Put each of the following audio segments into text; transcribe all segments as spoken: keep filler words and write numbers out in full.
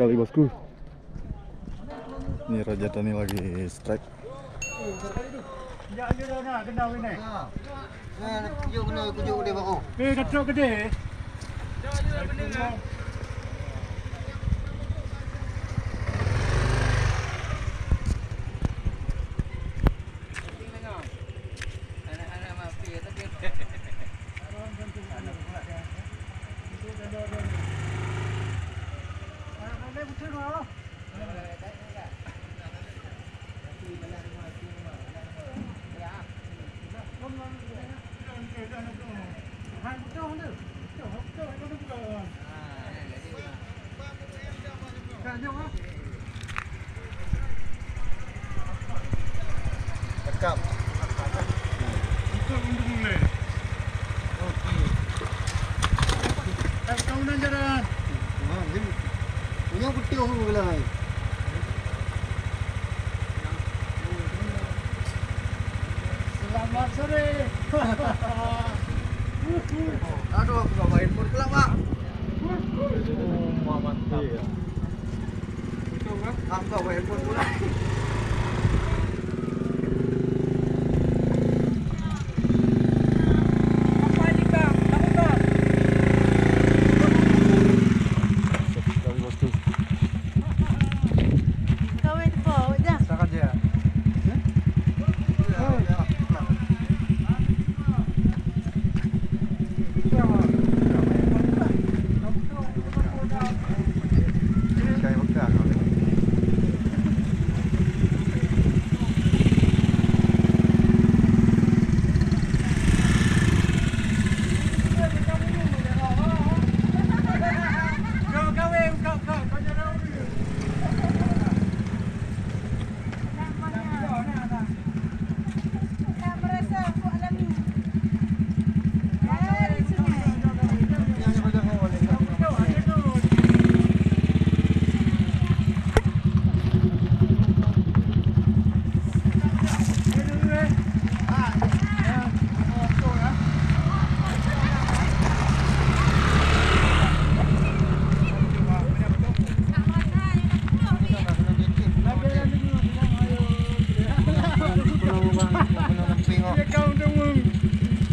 Kali, bosku. Ni Raja Tani lagi strike. Eh, Datuk Gede. Rekam. Untuk, untuk mulai. Okey. Hai, kawanan jalan. Ha, jadi. Punya betul tu lah. Selamat sore. Aduh, aku bawa handphone pula, Pak. Oh, mantap. Iya. Aku bawa handphone pula. Apa ni, Kang? Tak buka. Sekali waktu. Kawin tu, awak dah. Setakat je.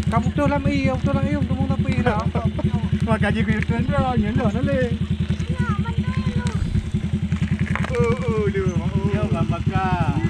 Ka putôh lam ie, ka putôh lam ie, lam ie, lam ie. Maka jih kuyuh tuan tu, nyeun dah naleng. Oh, oh, dia. Oh. Dia orang bakar.